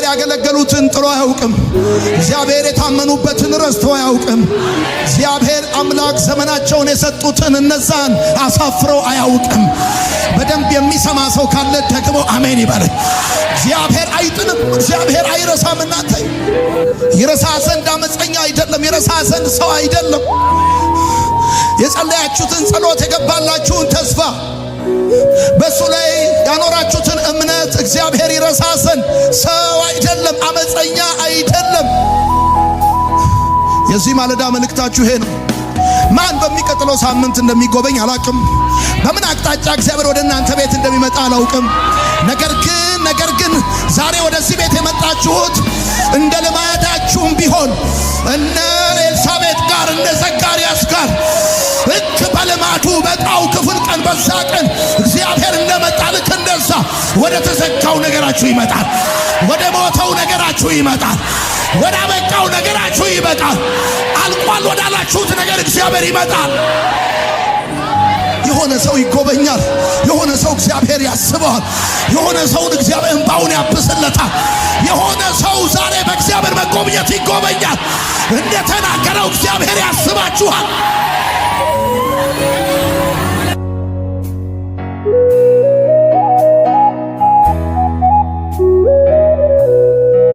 ያገለገሉትን ጥሎ አያውቅም። እግዚአብሔር የታመኑበትን ረስቶ አያውቅም። እግዚአብሔር አምላክ ዘመናቸውን የሰጡትን እነዛን አሳፍሮ አያውቅም። በደንብ የሚሰማ ሰው ካለ ደግሞ አሜን ይበል። እግዚአብሔር አይጥልም። እግዚአብሔር አይረሳም። እናንተ ይረሳ ዘንድ አመፀኛ አይደለም። ይረሳ ዘንድ ሰው አይደለም። የጸለያችሁትን ጸሎት፣ የገባላችሁን ተስፋ፣ በእሱ ላይ ያኖራችሁትን እምነት እግዚአብሔር ይረሳ ዘንድ ሰው አይደለም፣ አመፀኛ አይደለም። የዚህ ማለዳ መልእክታችሁ ይሄ ነው። ማን በሚቀጥለው ሳምንት እንደሚጎበኝ አላውቅም። በምን አቅጣጫ እግዚአብሔር ወደ እናንተ ቤት እንደሚመጣ አላውቅም። ነገር ግን ዛሬ ወደዚህ ቤት የመጣችሁት እንደ ልማዳችሁም ቢሆን እነ ኤልሳቤጥ ጋር፣ እነ ዘካርያስ ጋር ልክ በልማዱ በዕጣው ክፍል ቀን በዛ ቀን እግዚአብሔር እንደመጣ ልክ እንደዛ ወደ ተዘጋው ነገራችሁ ይመጣል። ወደ ሞተው ነገራችሁ ይመጣል። ወደ አበቃው ነገራችሁ ይመጣል። አልቋል ወዳላችሁት ነገር እግዚአብሔር ይመጣል። የሆነ ሰው ይጎበኛል። የሆነ ሰው እግዚአብሔር ያስበዋል። የሆነ ሰውን እግዚአብሔር እንባውን ያብስለታል። የሆነ ሰው ዛሬ በእግዚአብሔር መጎብኘት ይጎበኛል። እንደተናገረው እግዚአብሔር ያስባችኋል።